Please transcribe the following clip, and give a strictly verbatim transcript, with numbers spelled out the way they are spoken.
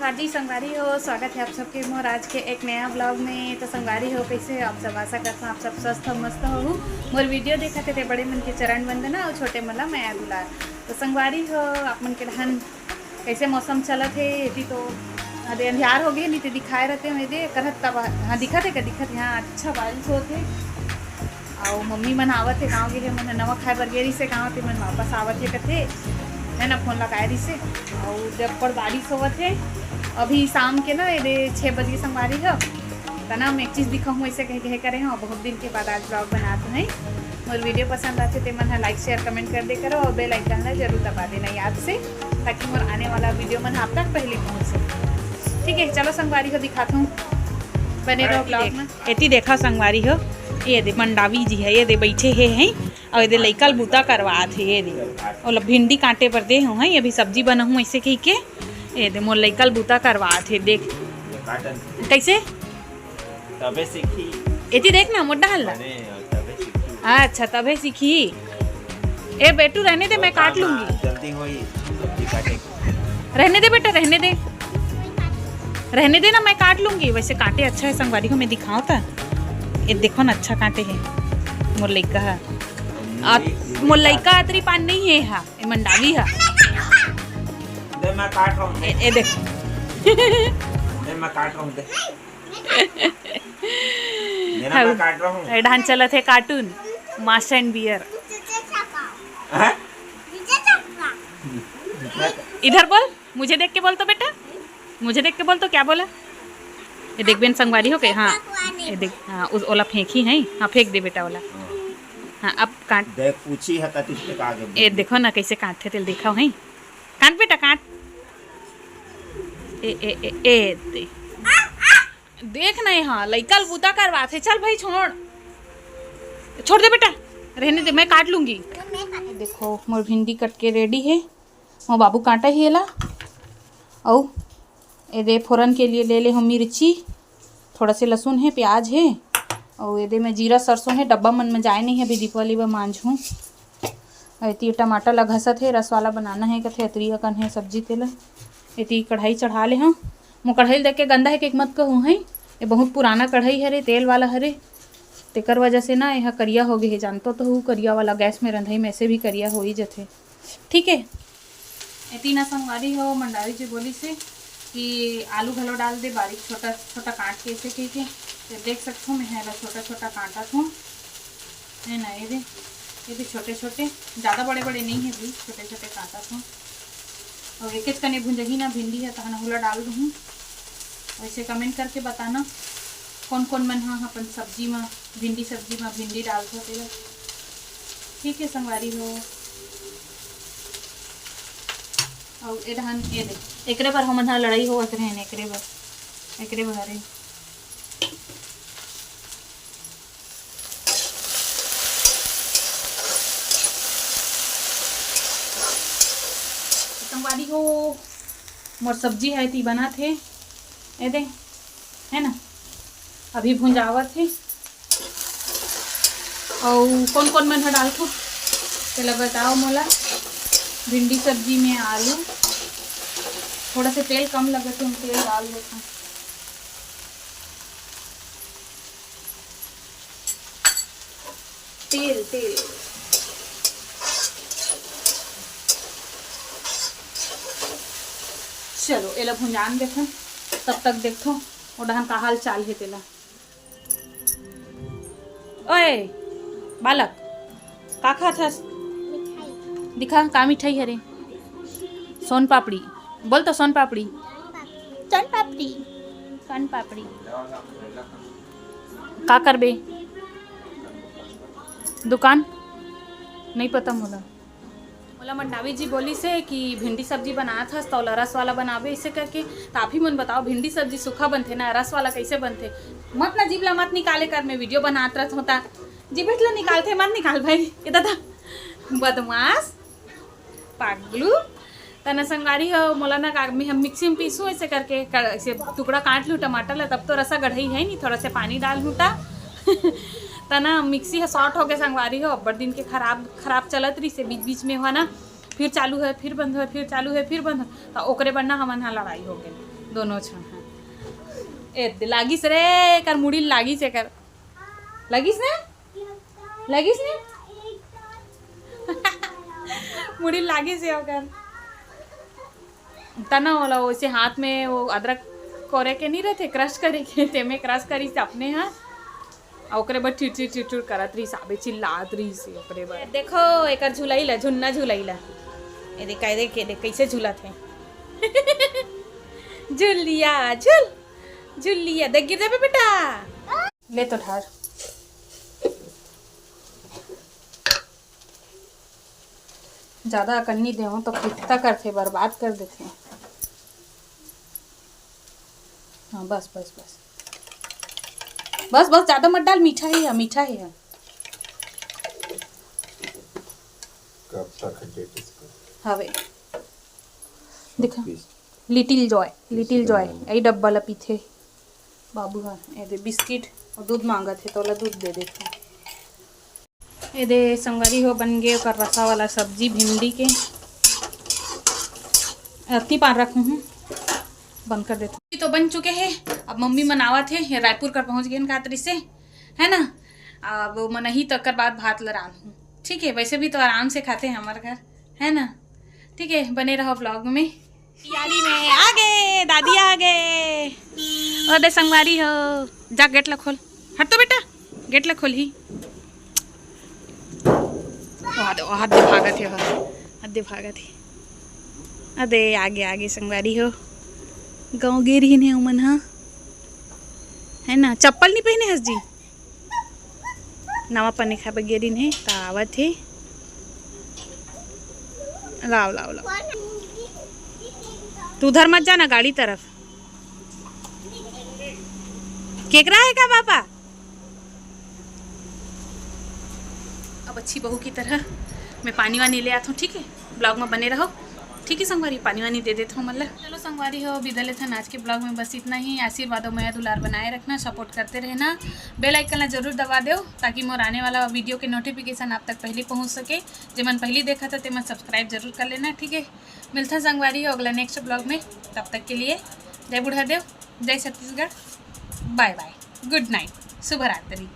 हाँ जी संगवारी हो, स्वागत है आप सबके मोर आज के एक नया ब्लॉग में। तो संगवारी हो, कैसे हो आप सब? आशा करता हूँ आप सब स्वस्थ हो, मस्त हो। मोर वीडियो देखत हे ते बड़े मन के चरण वंदना और छोटे मन ला मया दुलार। तो संगवारी हो, आप मन के डहन कैसे मौसम चलत हे? एती तो अदे अंधियार हो गए, नहीं तो दिखाए रहते हुए दे करत तब। हाँ, दिखत हे का? दिखत हे। हाँ, अच्छा बारिश होत हे। अउ मम्मी मन आवत हे, गाँव गे हे, मन नवा खाए बर गे रहिसे गाँव, ते मन वापस आवत हे कथे, है ना, फोन लगाए रहिसे। अउ जब पर बारिश होवत हे, अभी शाम के ना, एदे छः बजे संगवारी हो, तना मैं एक चीज़ दिखाऊँ, ऐसे कह कहे करे हूँ, बहुत दिन के बाद आज ब्लॉग बनात हूँ। मोर वीडियो पसंद आथे ते मन ह लाइक, शेयर, कमेंट कर दे करो और बेल आइकन ला जरूर दबा देना याद से, ताकि मोर आने वाला वीडियो मन आप तक पहले पहुँच सके। ठीक है, चलो संगवारी हो दिखात हूँ, बने रहो ब्लॉग में। एती देखा संगवारी हो, ये दे मंडावी जी है, ये दे बैठे हे हैं, और ये दे लइका ल बूता करवात हे, ये दे ओला भिंडी काटे बर दे हूँ, हैं, अभी सब्जी बनाहूँ ऐसे कही के, ये दे मोर लइका ल बूता करवात हे, देख कैसे तबे सीखी। एती देख ना, मोटा हल्ला। अरे, तबे सीखी। अच्छा, तबे सीखी। ए बेटू, रहने दे, मैं काट लूंगी। जल्दी होई, सब्जी काटे के। रहने दे बेटा, रहने दे, रहने दे ना, मैं काट लूंगी। वैसे काटे अच्छा है संगवारी हो, मैं दिखाओ ता। ये देखो ना, अच्छा काटे है मोर लइका हा। आ, मोर लइका अतरी पान नहीं है हा, ये मंडावी हा। दे, मैं काट रहा हूँ, ए, ए देख। दे, मैं काट रहा हूँ, दे। ये ना, मैं काट रहा हूँ। ए, डहन चलत हे कार्टून, मास्टर एंड बियर। हैं? इधर बोल, मुझे देख के बोल तो बेटा, मुझे देख के बोल तो, क्या बोला? ये देख बेन संगवारी हो गए, हाँ, ये देख, हाँ, उस ओला फेंकी है, हाँ, फेंक दे बेटा ओला। हाँ। हाँ, अब काट। देख, पूछी है, कति से आगे ये देखो ना, कैसे काटथे तेल, दिखाओ है, काट बेटा, काट। ए, ए, ए, ए, दे। देख ना, यहाँ लइका ल बूता करवाथे। चल भाई, छोड़, छोड़ दे बेटा, रहने दे, मैं काट लूंगी। देखो, मोर भिंडी कट के रेडी है। मोर बाबू काटा ही एला। अउ एदे फोरन के लिए ले ले हूँ मिर्ची, थोड़ा से लहसुन है, प्याज है, अउ एदे में जीरा सरसों है। डब्बा मन में जाए नहीं है, अभी दीपावली बर मांजहूँ। अउ एती टमाटर ला घसत हे, रस वाला बनाना है कथे, अतरी अकन है सब्जी तेला। एती कढ़ाई चढ़ा ले हूँ। मोर कढ़ाई ल देख के गंदा है के मत कहूँ है, ये बहुत पुराना कढ़ाई हरे, तेल वाला हरे, तेकर वजह से ना एहा करिया हो गे हे। जानतो तो हूँ, करिया वाला गैस में रंधई में ऐसे भी करिया हो ही जथे। ठीक है, एती ना संगवारी हो, मंडावी जी बोली से कि आलू घलो डाल दे बारीक, छोटा छोटा काट के, ऐसे कह के। तो देख सकथो, मैं एला छोटा छोटा काटत हूँ, है ना। ये दे, ये दे छोटे छोटे, ज़्यादा बड़े बड़े नहीं है भी, छोटे छोटे काटत हूँ। और एकेच कने भुंजही ना भिंडी है, तहन ओला डाल दूँ। वैसे कमेंट करके बताना, कौन कौन मन हा अपन सब्जी में, भिंडी सब्जी में भिंडी डालथो तेला। ठीक है संगवारी हो। अउ ए डहन ए दे, एकरे बर हमन ह लड़ाई होवत रहेन, एकरे बर, एकरे बर हरे। संगवारी हो, मोर सब्जी है ती बनत हे, ए दे, है ना, अभी भुंजावत हे। अउ कौन कौन मन ह डालथो, तेला बताओ मोला। भिंडी सब्जी में आलू, थोड़ा से तेल कम लगत हे, तेल डाल देथों। तेल, तेल। चलो, एला भुंजान देथन, तब तक देखथों, ओ डहन का हाल चाल हे तेला। ओए, बालक, का खात हस? मिठाई। दिखा, का मिठाई हरे? सोन पापड़ी। बोल तो, सोन पापड़ी। सोन पापड़ी। सोन पापड़ी। का करबे? दुकान? नहीं पता मोला। मोला मंडावी जी बोलिस हे कि भिंडी सब्जी बनात हस, त ओला रस वाला बनाबे, इसे करके। त आप ही मन बताओ, भिंडी सब्जी सूखा बनथे ना, रस वाला कैसे बनथे? मत ना जीभ ला मत निकाले कर, मैं वीडियो बनात रहत हों ता जीभ ला निकालथे, मत निकाल भाई। ए दादा, बदमाश, पागलू। त ना संगवारी हो, मोला ना का, मी-, हम मिक्सी में पीसू ऐसे करके, कर, ऐसे टुकड़ा काट लूँ टमाटर ला, तब तो रसा गढ़ई है नहीं, थोड़ा से पानी डाल लूँ ता। त ना मिक्सी ह short हो गया संगवारी हो, अब्बड़ दिन के खराब, खराब चलत रहिस हे, बीच बीच में हुआ ना, फिर चालू है, फिर बंद है, फिर चालू है, फिर बंद है, त ओकरे बर ना हमन ह लड़ाई हो गए। दोनों छा, हाँ। ए, लागिस रे, एकर मुड़ी लागिस, एकर लागिस ने, लागिस ने। मुड़ी लागिस हे ओकर। तना वाला वैसे हाथ में वो अदरक कोरे के नहीं रहते, क्रश करे के, तेमे क्रश करिस अपने, हाँ। आ ओकरे बर टिर टिर टिर टिर करत रहिस, आबे चिल्लात रहिस ओकरे बर। देखो एकर झुलई ला, झुन्ना झुलई ला। ए देख, ए देख, ए देख, कैसे झूलत हे। झूल लिया, झूल, झूल लिया। देख, गिर जाबे बेटा। ले तो ठार। ज्यादा अकन्नी देहूँ तो पित्ता करथे, बर्बाद कर देथे। हाँ, बस, बस, बस। बस, बस, ज्यादा मत डाल, मीठा ही है, मीठा ही है। कब तक डेट इसका? हवे। देखा। Please। Little Joy, little Joy, यही डब्बा ला पीथे बाबू हा। ए दे बिस्किट और दूध मांगत हे, तोला दूध दे देथे। ए दे संगवारी हो, बन गे ओकर रसा वाला सब्जी भिंडी के। अति पार रखूँ हूँ, बंद कर देती। तो बन चुके हैं। अब मम्मी मन आवत हे, ये रायपुर कर पहुँच गए कातरी से, है ना। अब मनही तकर बाद भात ल रांधहूँ, ठीक है। वैसे भी तो आराम से खाते हैं हमारे घर, है ना। ठीक है, बने रहो ब्लॉग में। यारी में आ गए, दादी आ गए। ओ दे संगवारी हो, जा गेट ला खोल। हट तो बेटा, गेट ला खोल ही। ओ दे, ओ दे भागत हे, ओ दे भागत हे। अदे आगे आगे संगवारी हो, गाँव गे रहिन हे उमन हा, है ना। चप्पल नहीं पहने हस जी। नवा पानी खाए बर गे रहिन हे, त आवत हे। लाओ, लाओ, लाओ। तू उधर मत जाना, गाड़ी तरफ। केकरा है का पापा? अब अच्छी बहू की तरह मैं पानी वानी ले आती हूँ, ठीक है। ब्लॉग में बने रहो, ठीक है संगवारी, पानी वानी दे देता हूँ मतलब। चलो संगवारी हो, विदा लेथन आज के ब्लॉग में बस इतना ही। आशीर्वाद और मया दुलार बनाए रखना, सपोर्ट करते रहना, बेल आइकन ला जरूर दबा दो, ताकि मोर आने वाला वीडियो के नोटिफिकेशन आप तक पहले पहुँच सके। जेमन पहले देखा था, तेमन सब्सक्राइब जरूर कर लेना, ठीक है। मिलता संगवारी हो अगला नेक्स्ट ब्लॉग में, तब तक के लिए जय बुढ़ादेव, जय छत्तीसगढ़, बाय बाय, गुड नाइट, शुभ रात्रि।